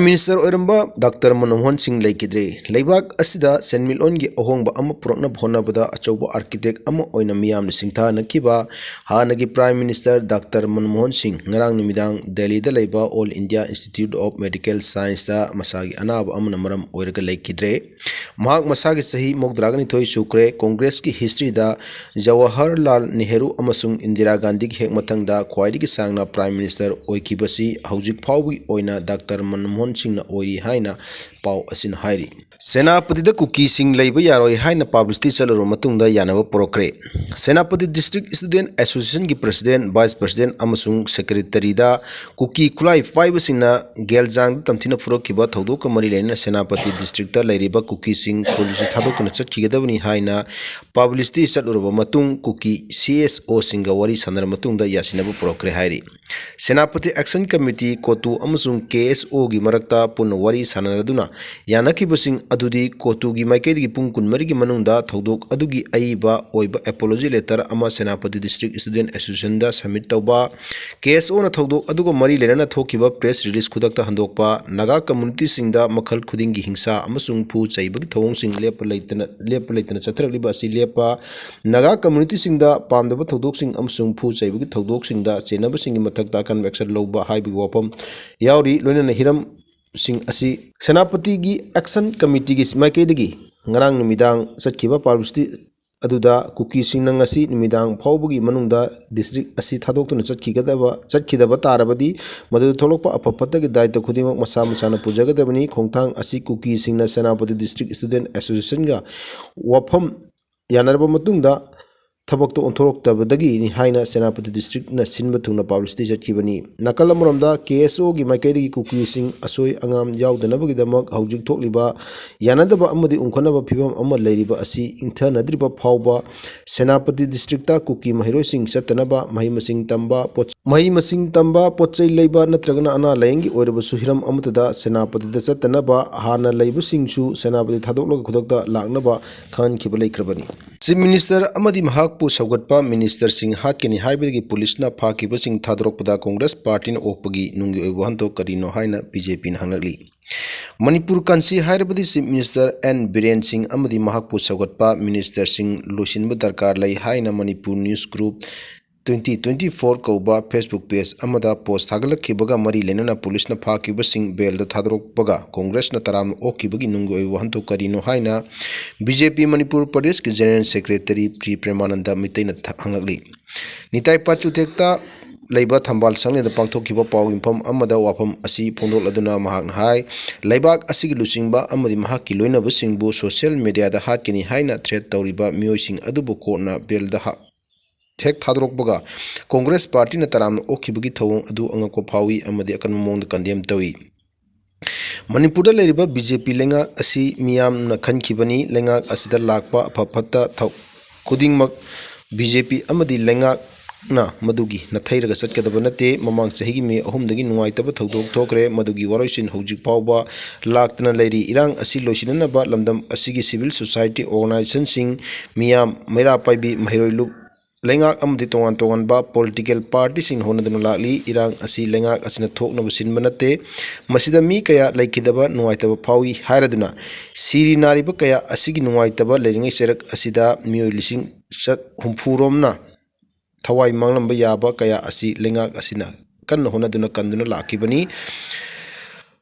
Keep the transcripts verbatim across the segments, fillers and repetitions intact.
Minister ꯑꯣꯏꯔꯝꯕ doctor Manmohan ꯁꯤꯡ ꯂꯩꯈꯤꯗ꯭ꯔꯦ꯫ ꯂꯩꯕꯥꯛ ꯑꯁꯤꯗ ꯁꯦꯟꯃꯤꯠꯂꯣꯟꯒꯤ ꯑꯍꯣꯡꯕ ꯑꯃ ꯄꯨꯔꯛꯅꯕ ꯍꯣꯠꯅꯕꯗ ꯑꯆꯧꯕ ꯑꯥꯔꯀꯤꯇꯦꯛ ꯑꯃ ꯑꯣꯏꯅ ꯃꯤꯌꯥꯝꯅ ꯁꯤꯡꯊꯥꯅꯈꯤꯕ ꯍꯥꯟꯅꯒꯤ ꯄ꯭ꯔꯥꯏꯝ ꯃꯤꯅꯤꯁꯇꯔ ꯗꯥꯛꯇꯔ ꯃꯟꯃꯣꯍꯟ ꯁꯤꯡ ꯉꯔꯥꯡ ꯅꯨꯃꯤꯗꯥꯡ ꯗꯦꯜꯂꯤꯗ ꯂꯩꯕ all India institute of medical ꯁꯥꯏꯟꯁꯇ ꯃꯁꯥꯒꯤ ꯑꯅꯥꯕ ꯑꯃꯅ ꯃꯔꯝ ꯑꯣꯏꯔꯒ ꯂꯩꯈꯤꯗ꯭ꯔꯦ꯫ ꯃꯍꯥꯛ ꯃꯁꯥꯒꯤ ꯆꯍꯤ ꯃꯧꯗ꯭ꯔꯥꯒ ꯅꯤꯊꯣꯏ ꯁꯨꯈ꯭ꯔꯦ꯫ ꯀꯣꯡꯒ꯭ꯔꯦꯁꯀꯤ ꯍꯤꯁꯇ꯭ꯔꯤꯗ ꯖꯋꯥꯍꯔꯂꯥꯜ ꯅꯦꯍꯔꯨ ꯑꯃꯁꯨꯡ ꯏꯟꯗꯤꯔꯥ ꯒꯥꯟꯙꯤꯒꯤ ꯍꯦꯛ ꯃꯊꯪꯗ ꯈ꯭ꯋꯥꯏꯗꯒꯤ ꯁꯥꯡꯅ ꯄ꯭ꯔꯥꯏꯝ ꯃꯤꯅꯤꯁꯇꯔ ꯑꯣꯏꯈꯤꯕꯁꯤ ꯍꯧꯖꯤꯛ ꯐꯥꯎꯕꯒꯤ ꯑꯣꯏꯅ ꯗꯥꯛꯇꯔ ꯃꯟꯃꯣꯍꯟ ꯁꯤꯡꯅ ꯑꯣꯏꯔꯤ ꯍꯥꯏꯅ ꯄꯥꯎ ꯑꯁꯤꯅ ꯍꯥꯏꯔꯤ꯫ ꯁꯦꯅꯥꯄꯇꯤꯗ ꯀꯨꯀꯤꯁꯤꯡ ꯂꯩꯕ ꯌꯥꯔꯣꯏ ꯍꯥꯏꯅ ꯄꯕ꯭ꯂꯤꯁꯤꯇꯤ ꯆꯠꯂꯨꯔꯕ ꯃꯇꯨꯡꯗ ꯌꯥꯅꯕ ꯄꯨꯔꯛꯈ꯭ꯔꯦ꯫ ꯁꯦꯅꯥꯄꯇꯤ ꯗꯤꯁꯇ꯭ꯔꯤꯛ ꯏꯁꯇꯨꯗꯦꯟ ꯑꯦꯁꯣꯁꯤꯌꯦꯁꯟꯒꯤ ꯄ꯭ꯔꯁꯤꯗꯦꯟ, ꯚꯥꯏꯁ ꯄ꯭ꯔꯁꯤꯗꯦꯟ ꯑꯃꯁꯨꯡ ꯁꯦꯀ꯭ꯔꯦꯇꯔꯤꯗ ꯀꯨꯀꯤ ꯈꯨꯠꯂꯥꯏ ꯄꯥꯏꯕꯁꯤꯡꯅ ꯒꯦꯜꯖꯥꯡꯗ ꯇꯝꯊꯤꯅ ꯐꯨꯔꯛꯈꯤꯕ ꯊꯧꯗꯣꯛꯀ ꯃꯔꯤ ꯂꯩꯅꯅ ꯁꯦꯅꯥꯄꯇꯤ ꯗꯤꯁꯇ꯭ꯔꯤꯛꯇ ꯂꯩꯔꯤꯕ ꯀꯨꯀꯤꯁꯤꯡ ꯈꯨꯜꯁꯤ ꯊꯥꯗꯣꯛꯇꯨꯅ ꯆꯠꯈꯤꯒꯗꯕꯅꯤ ꯍꯥꯏꯅ ꯄꯕ꯭ꯂꯤꯁꯤꯇꯤ ꯆꯠꯂꯨꯔꯕ ꯃꯇꯨꯡ ꯀꯨꯀꯤ ꯁꯤ ꯑꯦꯁ ꯑꯣꯁꯤꯡꯒ ꯋꯥꯔꯤ ꯁꯥꯟꯅꯔꯕ ꯃꯇꯨꯡꯗ ꯌꯥꯁꯤꯟꯅꯕ ꯄꯨꯔꯛꯈ꯭ꯔꯦ ꯍꯥꯏꯔꯤ꯫ ꯁꯦꯅꯥꯄꯇꯤ ꯑꯦꯛꯁꯟ ꯀꯃꯤꯇꯤ, ꯀꯣꯇꯨ ꯑꯃꯁꯨꯡ ꯀꯦ ꯑꯦꯁ ꯑꯣꯒꯤ ꯃꯔꯛꯇ ꯄꯨꯟꯅ ꯋꯥꯔꯤ ꯁꯥꯟꯅꯔꯗꯨꯅ ꯌꯥꯅꯈꯤꯕꯁꯤꯡ ꯑꯗꯨꯗꯤ ꯀꯣꯇꯨꯒꯤ ꯃꯥꯏꯀꯩꯗꯒꯤ ꯄꯨꯡ ꯀꯨꯟꯃꯔꯤꯒꯤ ꯃꯅꯨꯡꯗ ꯊꯧꯗꯣꯛ ꯑꯗꯨꯒꯤ ꯑꯏꯕ ꯑꯣꯏꯕ ꯑꯦꯄꯣꯂꯣꯖꯤ ꯂꯦꯇꯔ ꯑꯃ ꯁꯦꯅꯥꯄꯇꯤ ꯗꯤꯁꯇ꯭ꯔꯤꯛ ꯏꯁꯇꯨꯗꯦꯟ ꯑꯦꯁꯣꯁꯤꯌꯦꯁꯟꯗ ꯁꯕꯃꯤꯠ ꯇꯧꯕ, ꯀꯦ ꯑꯦꯁ ꯑꯣꯅ ꯊꯧꯗꯣꯛ ꯑꯗꯨꯒ ꯃꯔꯤ ꯂꯩꯅꯅ ꯊꯣꯛꯈꯤꯕ ꯄ꯭ꯔꯦꯁ ꯔꯤꯂꯤꯖ ꯈꯨꯗꯛꯇ ꯍꯟꯗꯣꯛꯄ, ꯅꯥꯒꯥ ꯀꯝꯃ꯭ꯌꯨꯅꯤꯇꯤꯁꯤꯡꯗ ꯃꯈꯜ ꯈꯨꯗꯤꯡꯒꯤ ꯍꯤꯡꯁꯥ ꯑꯃꯁꯨꯡ ꯐꯨ ꯆꯩꯕꯒꯤ ꯊꯧꯑꯣꯡꯁꯤꯡ ꯂꯦꯞꯄ ꯂꯩꯇꯅ, ꯂꯦꯞꯄ ꯂꯩꯇꯅ ꯆꯠꯊꯔꯛꯂꯤꯕ ꯑꯁꯤ ꯂꯦꯞꯄ, ꯅꯥꯒꯥ ꯀꯝꯃ꯭ꯌꯨꯅꯤꯇꯤꯁꯤꯡꯗ ꯄꯥꯝꯗꯕ ꯊꯧꯗꯣꯛꯁꯤꯡ ꯑꯃꯁꯨꯡ ꯐꯨ ꯆꯩꯕꯒꯤ ꯊꯧꯗꯣꯛꯁꯤꯡꯗ ꯆꯦꯟꯅꯕꯁꯤꯡꯒꯤ ꯃꯊꯛꯇ ꯑꯀꯟꯕ action ꯂꯧꯕ ꯍꯥꯏꯕꯒꯤ ꯋꯥꯐꯝ ꯌꯥꯎꯔꯤ꯫ ꯂꯣꯏꯅꯅ ꯍꯤꯔꯝꯁꯤꯡ ꯑꯁꯤ ꯁꯦꯅꯥꯄꯇꯤꯒꯤ ꯑꯦꯛꯁꯟ ꯀꯃꯤꯇꯤꯒꯤ ꯃꯥꯏꯀꯩꯗꯒꯤ ꯉꯔꯥꯡ ꯅꯨꯃꯤꯗꯥꯡ ꯆꯠꯈꯤꯕ ꯄꯕ꯭ꯂꯤꯁꯤꯇꯤ ꯑꯗꯨꯗ ꯀꯨꯀꯤꯁꯤꯡꯅ ꯉꯁꯤ ꯅꯨꯃꯤꯗꯥꯡ ꯐꯥꯎꯕꯒꯤ ꯃꯅꯨꯡꯗ ꯗꯤꯁꯇ꯭ꯔꯤꯛ ꯑꯁꯤ ꯊꯥꯗꯣꯛꯇꯨꯅ ꯆꯠꯈꯤꯒꯗꯕ, ꯆꯠꯈꯤꯗꯕ ꯇꯥꯔꯕꯗꯤ ꯃꯗꯨꯗ ꯊꯣꯛꯂꯛꯄ ꯑꯐ ꯐꯠꯇꯒꯤ ꯗꯥꯏꯇ ꯈꯨꯗꯤꯡꯃꯛ ꯃꯁꯥ ꯃꯁꯥꯅ ꯄꯨꯖꯒꯗꯕꯅꯤ꯫ ꯈꯣꯡꯊꯥꯡ ꯑꯁꯤ ꯀꯨꯀꯤꯁꯤꯡꯅ ꯁꯦꯅꯥꯄꯇꯤ ꯗꯤꯁꯇ꯭ꯔꯤꯛ ꯏꯁꯇꯨꯗꯦꯟ ꯑꯦꯁꯣꯁꯤꯌꯦꯁꯟꯒ ꯋꯥꯐꯝ ꯌꯥꯅꯔꯕ ꯃꯇꯨꯡꯗ ꯊꯕꯛꯇ ꯑꯣꯟꯊꯣꯔꯛꯇꯕꯗꯒꯤꯅꯤ ꯍꯥꯏꯅ ꯁꯦꯅꯥꯄꯇꯤ ꯗꯤꯁꯇ꯭ꯔꯤꯛꯅ ꯁꯤꯟꯕ ꯊꯨꯡꯅ ꯄꯕ꯭ꯂꯤꯁꯤꯇꯤ ꯆꯠꯈꯤꯕꯅꯤ꯫ ꯅꯥꯀꯜ ꯑꯃꯔꯣꯝꯗ ꯀꯦ ꯑꯦꯁ ꯑꯣꯒꯤ ꯃꯥꯏꯀꯩꯗꯒꯤ ꯀꯨꯀꯤꯁꯤꯡ ꯑꯁꯣꯏ ꯑꯉꯥꯝ ꯌꯥꯎꯗꯅꯕꯒꯤꯗꯃꯛ ꯍꯧꯖꯤꯛ ꯊꯣꯛꯂꯤꯕ ꯌꯥꯅꯗꯕ ꯑꯃꯗꯤ ꯎꯪꯈꯠꯅꯕ ꯐꯤꯕꯝ ꯑꯃ ꯂꯩꯔꯤꯕ ꯑꯁꯤ ꯏꯪꯊꯅꯗ꯭ꯔꯤꯕ ꯐꯥꯎꯕ ꯁꯦꯅꯥꯄꯇꯤ ꯗꯤꯁꯇ꯭ꯔꯤꯛꯇ ꯀꯨꯀꯤ ꯃꯍꯩꯔꯣꯏꯁꯤꯡ ꯆꯠꯇꯅꯕ, ꯃꯍꯩ ꯃꯁꯤꯡ ꯇꯝꯕ, ꯄꯣꯠ-, ꯃꯍꯩ ꯃꯁꯤꯡ ꯇꯝꯕ, ꯄꯣꯠ ꯆꯩ ꯂꯩꯕ ꯅꯠꯇ꯭ꯔꯒꯅ ꯑꯅꯥ ꯂꯥꯌꯦꯡꯒꯤ ꯑꯣꯏꯔꯕꯁꯨ ꯍꯤꯔꯝ ꯑꯃꯠꯇꯗ ꯁꯦꯅꯥꯄꯇꯤꯗ ꯆꯠꯇꯅꯕ ꯍꯥꯟꯅ ꯂꯩꯕꯁꯤꯡꯁꯨ ꯁꯦꯅꯥꯄꯇꯤ ꯊꯥꯗꯣꯛꯂꯒ ꯈꯨꯗꯛꯇ ꯂꯥꯛꯅꯕ ꯈꯪꯍꯟꯈꯤꯕ ꯂꯩꯈ꯭ꯔꯕꯅꯤ꯫ ꯆꯤꯐ ꯃꯤꯅꯤꯁꯇꯔ ꯑꯃꯗꯤ ꯃꯍꯥꯛꯄꯨ ꯁꯧꯒꯠꯄ ꯃꯤꯅꯤꯁꯇꯔꯁꯤꯡ ꯍꯥꯠꯀꯅꯤ ꯍꯥꯏꯕꯗꯒꯤ ꯄꯨꯂꯤꯁꯅ ꯐꯥꯈꯤꯕꯁꯤꯡ ꯊꯥꯗꯣꯔꯛꯄꯗ ꯀꯣꯡꯒ꯭ꯔꯦꯁ ꯄꯥꯔꯇꯤꯅ ꯑꯣꯛꯄꯒꯤ ꯅꯨꯡꯒꯤ ꯑꯣꯏꯕ ꯋꯥꯍꯟꯊꯣꯛ ꯀꯔꯤꯅꯣ ꯍꯥꯏꯅ ꯕꯤ ꯖꯦ ꯄꯤꯅ ꯍꯪꯂꯛꯂꯤ꯫ ꯃꯅꯤꯄꯨꯔ ꯀꯟꯁꯤ ꯍꯥꯏꯔꯕꯗꯤ ꯆꯤꯐ ꯃꯤꯅꯤꯁꯇꯔ ꯑꯦꯟ ꯕꯤꯔꯦꯟ ꯁꯤꯡ ꯑꯃꯗꯤ ꯃꯍꯥꯛꯄꯨ ꯁꯧꯒꯠꯄ ꯃꯤꯅꯤꯁꯇꯔꯁꯤꯡ ꯂꯣꯏꯁꯤꯟꯕ ꯗꯔꯀꯥꯔ ꯂꯩ ꯍꯥꯏꯅ Manipur news group twenty twenty four ꯀꯧꯕ ꯐꯦꯁꯕꯨꯛ ꯄꯦꯖ ꯑꯃꯗ ꯄꯣꯁ ꯊꯥꯒꯠꯂꯛꯈꯤꯕꯒ ꯃꯔꯤ ꯂꯩꯅꯅ ꯄꯨꯂꯤꯁꯅ ꯐꯥꯈꯤꯕꯁꯤꯡ ꯕꯦꯜꯗ ꯊꯥꯗꯣꯔꯛꯄꯒ ꯀꯣꯡꯒ꯭ꯔꯦꯁꯅ ꯇꯔꯥꯝꯅ ꯑꯣꯛꯈꯤꯕꯒꯤ ꯅꯨꯡꯒꯤ ꯑꯣꯏꯕ ꯋꯥꯍꯟꯊꯣꯛ ꯀꯔꯤꯅꯣ ꯍꯥꯏꯅ ꯕꯤ ꯖꯦ ꯄꯤ ꯃꯅꯤꯄꯨꯔ ꯄ꯭ꯔꯗꯦꯁꯀꯤ ꯖꯦꯅꯔꯦꯜ ꯁꯦꯀ꯭ꯔꯦꯇꯔꯤ ꯄ꯭ꯔꯤ ꯄ꯭ꯔꯦꯃꯥꯅꯟꯗ ꯃꯤꯇꯩꯅ ꯊ-, ꯍꯪꯂꯛꯂꯤ꯫ ꯅꯤꯇꯥꯏ ꯄꯥꯠ ꯆꯨꯊꯦꯛꯇ ꯂꯩꯕ ꯊꯝꯕꯥꯜ ꯁꯪꯂꯦꯟꯗ ꯄꯥꯡꯊꯣꯛꯈꯤꯕ ꯄꯥꯎ ꯌꯨꯝꯐꯝ ꯑꯃꯗ ꯋꯥꯐꯝ ꯑꯁꯤ ꯐꯣꯡꯗꯣꯛꯂꯗꯨꯅ ꯃꯍꯥꯛꯅ ꯍꯥꯏ, ꯂꯩꯕꯥꯛ ꯑꯁꯤꯒꯤ ꯂꯨꯆꯤꯡꯕ ꯑꯃꯗꯤ ꯃꯍꯥꯛꯀꯤ ꯂꯣꯏꯅꯕꯁꯤꯡꯕꯨ ꯁꯣꯁꯤꯌꯦꯜ ꯃꯦꯗꯤꯌꯥꯗ ꯍꯥꯠꯀꯅꯤ ꯍꯥꯏꯅ ꯊ꯭ꯔꯦꯠ ꯇꯧꯔꯤꯕ ꯃꯤꯑꯣꯏꯁꯤꯡ ꯑꯗꯨꯕꯨ ꯀꯣꯔꯠꯅ ꯕꯦꯜꯗ ꯍꯥ-, ꯍꯦꯛ ꯊꯥꯗꯣꯔꯛꯄꯒ ꯀꯣꯡꯒ꯭ꯔꯦꯁ ꯄꯥꯔꯇꯤꯅ ꯇꯔꯥꯝꯅ ꯑꯣꯛꯈꯤꯕꯒꯤ ꯊꯧꯑꯣꯡ ꯑꯗꯨ ꯑꯉꯛꯄ ꯐꯥꯎꯏ ꯑꯃꯗꯤ ꯑꯀꯟꯕ ꯃꯑꯣꯡꯗ ꯀꯟꯗꯦꯝ ꯇꯧꯏ꯫ ꯃꯅꯤꯄꯨꯔꯗ ꯂꯩꯔꯤꯕ ꯕꯤ ꯖꯦ ꯄꯤ ꯂꯩꯉꯥꯛ ꯑꯁꯤ ꯃꯤꯌꯥꯝꯅ ꯈꯟꯈꯤꯕꯅꯤ꯫ ꯂꯩꯉꯥꯛ ꯑꯁꯤꯗ ꯂꯥꯛꯄ ꯑꯐ ꯐꯠꯇ ꯊꯧ-, ꯈꯨꯗꯤꯡꯃꯛ ꯕꯤ ꯖꯦ ꯄꯤ ꯑꯃꯗꯤ ꯂꯩꯉꯥꯛꯅ ꯃꯗꯨꯒꯤ ꯅꯥꯊꯩꯔꯒ ꯆꯠꯀꯗꯕ ꯅꯠꯇꯦ꯫ ꯃꯃꯥꯡ ꯆꯍꯤꯒꯤ ꯃꯦ ꯑꯍꯨꯝꯗꯒꯤ ꯅꯨꯡꯉꯥꯏꯇꯕ ꯊꯧꯗꯣꯛ ꯊꯣꯛꯈ꯭ꯔꯦ꯫ ꯃꯗꯨꯒꯤ ꯋꯥꯔꯣꯏꯁꯤꯟ ꯍꯧꯖꯤꯛ ꯐꯥꯎꯕ ꯂꯥꯛꯇꯅ ꯂꯩꯔꯤ꯫ ꯏꯔꯥꯡ ꯑꯁꯤ ꯂꯣꯏꯁꯤꯟꯅꯅꯕ ꯂꯝꯗꯝ ꯑꯁꯤꯒꯤ ꯁꯤꯚꯤꯜ ꯁꯣꯁꯥꯏꯇꯤ ꯑꯣꯔꯒꯅꯥꯏꯖꯦꯁꯟꯁꯤꯡ, ꯃꯤꯌꯥꯝ, ꯃꯩꯔꯥ ꯄꯥꯏꯕꯤ, ꯃꯍꯩꯔꯣꯏ ꯂꯨꯞ-, ꯂꯩꯉꯥꯛ ꯑꯃꯗꯤ ꯇꯣꯉꯥꯟ ꯇꯣꯉꯥꯟꯕ ꯄꯣꯂꯤꯇꯤꯀꯦꯜ ꯄꯥꯔꯇꯤꯁꯤꯡ ꯍꯣꯠꯅꯗꯨꯅ ꯂꯥꯛꯂꯤ꯫ ꯏꯔꯥꯡ ꯑꯁꯤ ꯂꯩꯉꯥꯛ ꯑꯁꯤꯅ ꯊꯣꯛꯅꯕ ꯁꯤꯟꯕ ꯅꯠꯇꯦ꯫ ꯃꯁꯤꯗ ꯃꯤ ꯀꯌꯥ ꯂꯩꯈꯤꯗꯕ ꯅꯨꯡꯉꯥꯏꯇꯕ ꯐꯥꯎꯏ ꯍꯥꯏꯔꯗꯨꯅ ꯁꯤꯔꯤ ꯅꯥꯔꯤꯕ ꯀꯌꯥ ꯑꯁꯤꯒꯤ ꯅꯨꯡꯉꯥꯏꯇꯕ ꯂꯩꯔꯤꯉꯩ ꯆꯩꯔꯛ ꯑꯁꯤꯗ ꯃꯤꯑꯣꯏ ꯂꯤꯁꯤꯡ ꯆꯠ-, ꯍꯨꯝꯐꯨ ꯔꯣꯝꯅ ꯊꯋꯥꯏ ꯃꯥꯡꯂꯝꯕ ꯌꯥꯕ ꯀꯌꯥ ꯑꯁꯤ ꯂꯩꯉꯥꯛ ꯑꯁꯤꯅ ꯀꯟꯅ ꯍꯣꯠꯅꯗꯨꯅ ꯀꯟꯗꯨꯅ ꯂꯥꯛꯈꯤꯕꯅꯤ꯫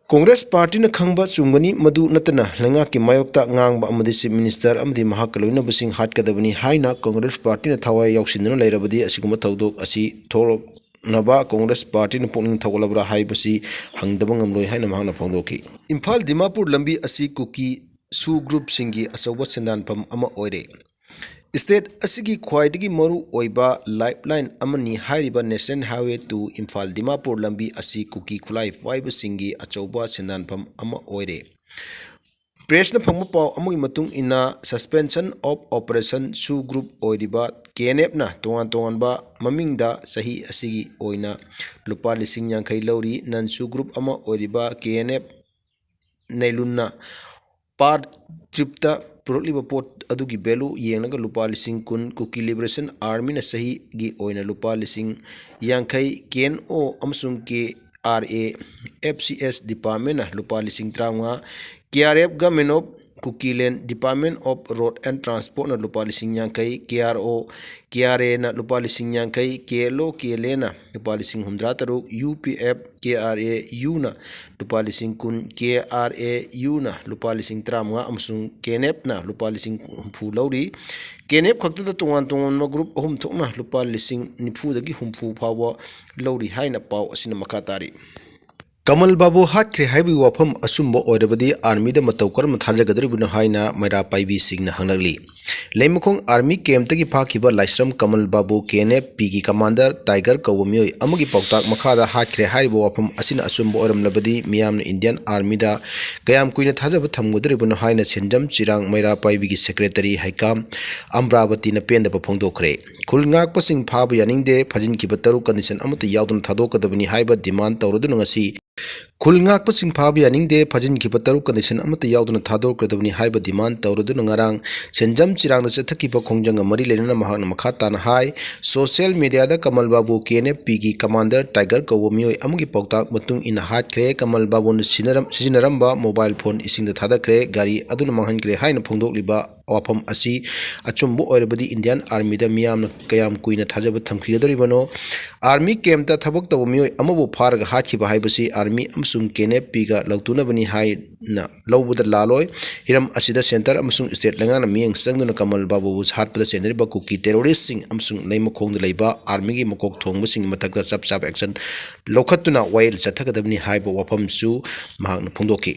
ꯀꯣꯡꯒ꯭ꯔꯦꯁ ꯄꯥꯔꯇꯤꯅ ꯈꯪꯕ ꯆꯨꯝꯒꯅꯤ, ꯃꯗꯨ ꯅꯠꯇꯅ ꯂꯩꯉꯥꯛꯀꯤ ꯃꯥꯌꯣꯛꯇ ꯉꯥꯡꯕ ꯑꯃꯗꯤ ꯆꯤꯐ ꯃꯤꯅꯤꯁꯇꯔ ꯑꯃꯗꯤ ꯃꯍꯥꯛꯀ ꯂꯣꯏꯅꯕꯁꯤꯡ ꯍꯥꯠꯀꯗꯕꯅꯤ ꯍꯥꯏꯅ ꯀꯣꯡꯒ꯭ꯔꯦꯁ ꯄꯥꯔꯇꯤꯅ ꯊꯋꯥꯏ ꯌꯥꯎꯁꯤꯟꯗꯨꯅ ꯂꯩꯔꯕꯗꯤ ꯑꯁꯤꯒꯨꯝꯕ ꯊꯧꯗꯣꯛ ꯑꯁꯤ ꯊꯣꯛꯂꯛꯅꯕ ꯀꯣꯡꯒ꯭ꯔꯦꯁ ꯄꯥꯔꯇꯤꯅ ꯄꯨꯛꯅꯤꯡ ꯊꯧꯒꯠꯂꯕ꯭ꯔꯥ ꯍꯥꯏꯕꯁꯤ ꯍꯪꯗꯕ ꯉꯝꯂꯣꯏ ꯍꯥꯏꯅ ꯃꯍꯥꯛꯅ ꯐꯣꯡꯗꯣꯛꯈꯤ꯫ ꯏꯝꯐꯥꯜ ꯗꯤꯃꯥꯄꯨꯔ ꯂꯝꯕꯤ ꯑꯁꯤ ꯀꯨꯀꯤ ꯁꯨ ꯒ꯭ꯔꯨꯞꯁꯤꯡꯒꯤ ꯑꯆꯧꯕ ꯁꯦꯟꯗꯥꯟꯐꯝ ꯑꯃ ꯑꯣꯏꯔꯦ꯫ ꯁ꯭ꯇꯦꯠ ꯑꯁꯤꯒꯤ ꯈ꯭ꯋꯥꯏꯗꯒꯤ ꯃꯔꯨ ꯑꯣꯏꯕ ꯂꯥꯏꯐꯂꯥꯏꯟ ꯑꯃꯅꯤ ꯍꯥꯏꯔꯤꯕ national highway two Imphal Dimapur ꯂꯝꯕꯤ ꯑꯁꯤ ꯀꯨꯀꯤ ꯈꯨꯠꯂꯥꯏ ꯄꯥꯏꯕꯁꯤꯡꯒꯤ ꯑꯆꯧꯕ ꯁꯦꯟꯗꯥꯟꯐꯝ ꯑꯃ ꯑꯣꯏꯔꯦ꯫ ꯄ꯭ꯔꯦꯁꯅ ꯐꯪꯕ ꯄꯥꯎ ꯑꯃꯒꯤ ꯃꯇꯨꯡ ꯏꯟꯅ, suspension of operation ꯁꯨ ꯒ꯭ꯔꯨꯞ ꯑꯣꯏꯔꯤꯕ ꯀꯦ ꯑꯦꯟ ꯑꯦꯐꯅ ꯇꯣꯉꯥꯟ ꯇꯣꯉꯥꯟꯕ ꯃꯃꯤꯡꯗ ꯆꯍꯤ ꯑꯁꯤꯒꯤ ꯑꯣꯏꯅ ꯂꯨꯄꯥ ꯂꯤꯁꯤꯡ ꯌꯥꯡꯈꯩ ꯂꯧꯔꯤ꯫ ꯅꯟꯁꯨ ꯒ꯭ꯔꯨꯞ ꯑꯃ ꯑꯣꯏꯔꯤꯕ ꯀꯦ ꯑꯦꯟ ꯑꯦꯐ ꯅꯩꯂꯨꯟꯅ ꯄꯥꯔ ꯇ꯭ꯔꯤꯞꯇ ꯄꯨꯔꯛꯂꯤꯕ ꯄꯣꯠ ꯑꯗꯨꯒꯤ ꯚꯦꯂꯨ ꯌꯦꯡꯂꯒ ꯂꯨꯄꯥ ꯂꯤꯁꯤꯡ ꯀꯨꯟ, ꯀꯨꯀꯤ ꯂꯤꯕꯔꯦꯁꯟ ꯑꯥꯔꯃꯤꯅ ꯆꯍꯤꯒꯤ ꯑꯣꯏꯅ ꯂꯨꯄꯥ ꯂꯤꯁꯤꯡ ꯌꯥꯡꯈꯩ, ꯀꯦ ꯑꯦꯟ ꯑꯣ ꯑꯃꯁꯨꯡ ꯀꯦ R A F C S ꯗꯤꯄꯥꯔꯠꯃꯦꯟꯅ ꯂꯨꯄꯥ ꯂꯤꯁꯤꯡ ꯇꯔꯥꯃꯉꯥ, K R F Government of Kukiland, Department of Road and Transportꯅ ꯂꯨꯄꯥ ꯂꯤꯁꯤꯡ ꯌꯥꯡꯈꯩ, ꯀꯦ ꯑꯥꯔ ꯑꯣ, ꯀꯦ ꯑꯥꯔ ꯑꯦꯅ ꯂꯨꯄꯥ ꯂꯤꯁꯤꯡ ꯌꯥꯡꯈꯩ, ꯀꯦ ꯑꯦꯜ ꯑꯣ, ꯀꯦ ꯑꯦꯜ ꯑꯦꯅ ꯂꯨꯄꯥ ꯂꯤꯁꯤꯡ ꯍꯨꯝꯗ꯭ꯔꯥ ꯇꯔꯨꯛ, U P F, K R A ꯌꯨꯅ ꯂꯨꯄꯥ ꯂꯤꯁꯤꯡ ꯀꯨꯟ, ꯀꯦ ꯑꯥꯔ ꯑꯦ ꯌꯨꯅ ꯂꯨꯄꯥ ꯂꯤꯁꯤꯡ ꯇꯔꯥꯃꯉꯥ ꯑꯃꯁꯨꯡ ꯀꯦ ꯑꯦꯟ ꯑꯦꯐꯅ ꯂꯨꯄꯥ ꯂꯤꯁꯤꯡ ꯍꯨꯝꯐꯨ ꯂꯧꯔꯤ꯫ ꯀꯦ ꯑꯦꯟ ꯑꯦꯐ ꯈꯛꯇꯗ ꯇꯣꯉꯥꯟ ꯇꯣꯉꯥꯟꯕ ꯒ꯭ꯔꯨꯞ ꯑꯍꯨꯝ ꯊꯣꯛꯅ ꯂꯨꯄꯥ ꯂꯤꯁꯤꯡ ꯅꯤꯐꯨꯗꯒꯤ ꯍꯨꯝꯐꯨ ꯐꯥꯎꯕ ꯂꯧꯔꯤ ꯍꯥꯏꯅ ꯄꯥꯎ ꯑꯁꯤꯅ ꯃꯈꯥ ꯇꯥꯔꯤ꯫ ꯀꯃꯜ ꯕꯥꯕꯨ ꯍꯥꯠꯈ꯭ꯔꯦ ꯍꯥꯏꯕꯒꯤ ꯋꯥꯐꯝ ꯑꯆꯨꯝꯕ ꯑꯣꯏꯔꯕꯗꯤ ꯑꯥꯔꯃꯤꯗ ꯃꯇꯧ ꯀꯔꯝꯅ ꯊꯥꯖꯒꯗꯧꯔꯤꯕꯅꯣ ꯍꯥꯏꯅ ꯃꯩꯔꯥ ꯄꯥꯏꯕꯤꯁꯤꯡꯅ ꯍꯪꯂꯛꯂꯤ꯫ ꯂꯩꯃꯈꯣꯡ ꯑꯥꯔꯃꯤ ꯀꯦꯝꯞꯇꯒꯤ ꯐꯥꯈꯤꯕ Laishram Kamal Babu, K N F ꯄꯤꯒꯤ ꯀꯃꯥꯟꯗꯔ ꯇꯥꯏꯒꯔ ꯀꯧꯕ ꯃꯤꯑꯣꯏ ꯑꯃꯒꯤ ꯄꯥꯎꯇꯥꯛ ꯃꯈꯥꯗ ꯍꯥꯠꯈ꯭ꯔꯦ ꯍꯥꯏꯔꯤꯕ ꯋꯥꯐꯝ ꯑꯁꯤꯅ ꯑꯆꯨꯝꯕ ꯑꯣꯏꯔꯝꯂꯕꯗꯤ ꯃꯤꯌꯥꯝꯅ ꯏꯟꯗꯤꯌꯥꯟ ꯑꯥꯔꯃꯤꯗ ꯀꯌꯥꯝ ꯀꯨꯏꯅ ꯊꯥꯖꯕ ꯊꯝꯒꯗꯧꯔꯤꯕꯅꯣ ꯍꯥꯏꯅ ꯁꯦꯟꯖꯝ ꯆꯤꯔꯥꯡ ꯃꯩꯔꯥ ꯄꯥꯏꯕꯤꯒꯤ ꯁꯦꯀ꯭ꯔꯦꯇꯔꯤ ꯍꯩꯀꯥꯝ ꯑꯝꯕ꯭ꯔꯥꯕꯇꯤꯅ ꯄꯦꯟꯗꯕ ꯐꯣꯡꯗꯣꯛꯈ꯭ꯔꯦ꯫ ꯈꯨꯜ ꯉꯥꯛꯄꯁꯤꯡ ꯐꯥꯕ ꯌꯥꯅꯤꯡꯗꯦ, ꯐꯥꯖꯤꯟꯈꯤꯕ ꯇꯔꯨꯛ ꯀꯟꯗꯤꯁꯟ ꯑꯃꯠꯇ ꯌꯥꯎꯗꯅ ꯊꯥꯗꯣꯛꯀꯗꯕꯅꯤ ꯍꯥꯏꯕ ꯗꯤꯃꯥꯟ ꯇꯧꯔꯗꯨꯅ ꯉꯁꯤ ꯈꯨꯜ ꯉꯥꯛꯄꯁꯤꯡ ꯐꯥꯕ ꯌꯥꯅꯤꯡꯗꯦ, ꯐꯥꯖꯤꯟꯈꯤꯕ ꯇꯔꯨꯛ ꯀꯟꯗꯤꯁꯟ ꯑꯃꯠꯇ ꯌꯥꯎꯗꯅ ꯊꯥꯗꯣꯛꯀꯗꯕꯅꯤ ꯍꯥꯏꯕ ꯗꯤꯃꯥꯟ ꯇꯧꯔꯗꯨꯅ ꯉꯔꯥꯡ ꯁꯦꯟꯖꯝ ꯆꯤꯔꯥꯡꯗ ꯆꯠꯊꯈꯤꯕ ꯈꯣꯡꯖꯪꯒ ꯃꯔꯤ ꯂꯩꯅꯅ ꯃꯍꯥꯛꯅ ꯃꯈꯥ ꯇꯥꯅ ꯍꯥꯏ, ꯁꯣꯁꯤꯌꯦꯜ ꯃꯤꯗꯤꯌꯥꯗ Kamal Babu K N F ꯄꯤꯒꯤ ꯀꯃꯥꯟꯗꯔ ꯇꯥꯏꯒꯔ ꯀꯧꯕ ꯃꯤꯑꯣꯏ ꯑꯃꯒꯤ ꯄꯥꯎꯇꯥꯛ ꯃꯇꯨꯡ ꯏꯟꯅ ꯍꯥꯠꯈ꯭ꯔꯦ꯫ ꯀꯃꯜ ꯕꯥꯕꯨꯅ ꯁꯤꯖꯤꯟꯅꯔꯝ-, ꯁꯤꯖꯤꯟꯅꯔꯝꯕ ꯃꯣꯕꯥꯏꯜ ꯐꯣꯟ ꯏꯁꯤꯡꯗ ꯊꯥꯗꯈ꯭ꯔꯦ, ꯒꯥꯔꯤ ꯑꯗꯨꯅ ꯃꯥꯡꯍꯟꯈ꯭ꯔꯦ ꯍꯥꯏꯅ ꯐꯣꯡꯗꯣꯛꯂꯤꯕ ꯋꯥꯐꯝ ꯑꯁꯤ ꯑꯆꯨꯝꯕ ꯑꯣꯏꯔꯕꯗꯤ ꯏꯟꯗꯤꯌꯥꯟ ꯑꯥꯔꯃꯤꯗ ꯃꯤꯌꯥꯝꯅ ꯀꯌꯥꯝ ꯀꯨꯏꯅ ꯊꯥꯖꯕ ꯊꯝꯈꯤꯒꯗꯧꯔꯤꯕꯅꯣ? ꯑꯥꯔꯃꯤ ꯀꯦꯝꯞꯇ ꯊꯕꯛ ꯇꯧꯕ ꯃꯤꯑꯣꯏ ꯑꯃꯕꯨ ꯐꯥꯔꯒ ꯍꯥꯠꯈꯤꯕ ꯍꯥꯏꯕꯁꯤ ꯑꯥꯔꯃꯤ ꯑꯃꯁꯨꯡ ꯀꯦ ꯑꯦꯟ ꯑꯦꯐ ꯄꯤꯒ ꯂꯧꯇꯨꯅꯕꯅꯤ ꯍꯥꯏꯅ ꯂꯧꯕꯗ ꯂꯥꯜꯂꯣꯏ꯫ ꯍꯤꯔꯝ ꯑꯁꯤꯗ ꯁꯦꯟꯇꯔ ꯑꯃꯁꯨꯡ ꯁ꯭ꯇꯦꯠ ꯂꯩꯉꯥꯛꯅ ꯃꯤꯠꯌꯦꯡ ꯆꯪꯗꯨꯅ ꯀꯃꯜ ꯕꯥꯕꯨꯕꯨ ꯍꯥꯠꯄꯗ ꯆꯦꯟꯅꯔꯤꯕ ꯀꯨꯀꯤ ꯇꯦꯔꯣꯔꯤꯁ꯭ꯠꯁꯤꯡ ꯑꯃꯁꯨꯡ ꯂꯩꯃꯈꯣꯡꯗ ꯂꯩꯕ ꯑꯥꯔꯃꯤꯒꯤ ꯃꯀꯣꯛ ꯊꯣꯡꯕꯁꯤꯡꯒꯤ ꯃꯊꯛꯇ ꯆꯞ ꯆꯥꯕ ꯑꯦꯛꯁꯟ ꯂꯧꯈꯠꯇꯨꯅ ꯋꯥꯌꯦꯜ ꯆꯠꯊꯒꯗꯕꯅꯤ ꯍꯥꯏꯕ ꯋꯥꯐꯝꯁꯨ ꯃꯍꯥꯛꯅ ꯐꯣꯡꯗꯣꯛꯈꯤ꯫